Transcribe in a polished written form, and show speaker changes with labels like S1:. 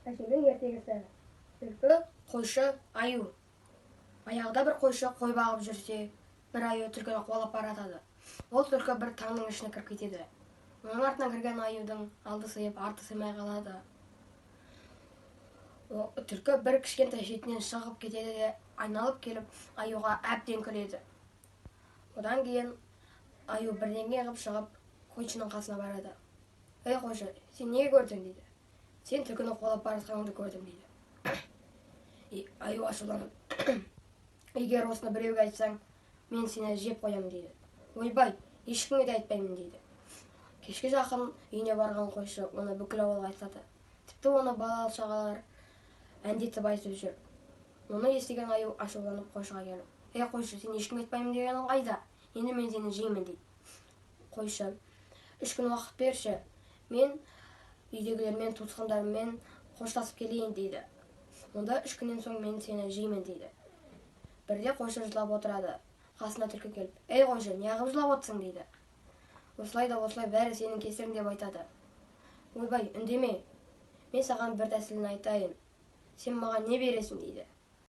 S1: Әжемнің ертегісі. Түлкі, қойшы, аю. Баяғыда бір қойшы қой бағып жүрсе, бір аю түлкіні қуалап баратады. Ол түлкі бір таңның ішіне кіріп кетеді. Оның артынан кірген аюдың алды сыйып, арты сыймай қалады. Түлкі бір кішкентай шетінен шығып кетеді де, айналып келіп аюға әбден күледі. Одан кейін аю бірдеңе қылып шығып, қойшының қасына барады. «Ей, қойшы, сен не көрдің?» – дейді. «Сен түлкіні қуалап бара жатқаныңды көрдім», – дейді. И аю ашуланып: «Егер осыны біреуге айтсаң, мен сені жеп қоямын», – дейді. «Ойбай, ешкімге де айтпаймын», – дейді. Кешке жақын үйіне барған қойшы оны бүкіл ауылға айтады. Тіпті оны бала шағалар әндетіп айтып жүр. Оны естіген аю ашуланып қойшыға келіп: «Ей, қойшы, сен ешкімге айтпаймын дегенің қайда? Енді мен сені жеймін», – дейді. Қойшы: «3 күн уақыт берші, мен үйдегілермен, туысқандарыммен қоштасып келейін», – дейді. «Онда 3 күннен соң мен сені жеймін», – дейді. Бірде қойшы жылап отырады. Қасына түлкі келіп: «Ей, қойшы, неғып жылап отырсың?» – дейді. «Осылай да осылай, бәрі сенің кесірің», – деп айтады. «Ойбай, үндеме, мен саған бір тәсілін айтайын, сен маған не бересің?» – дейді.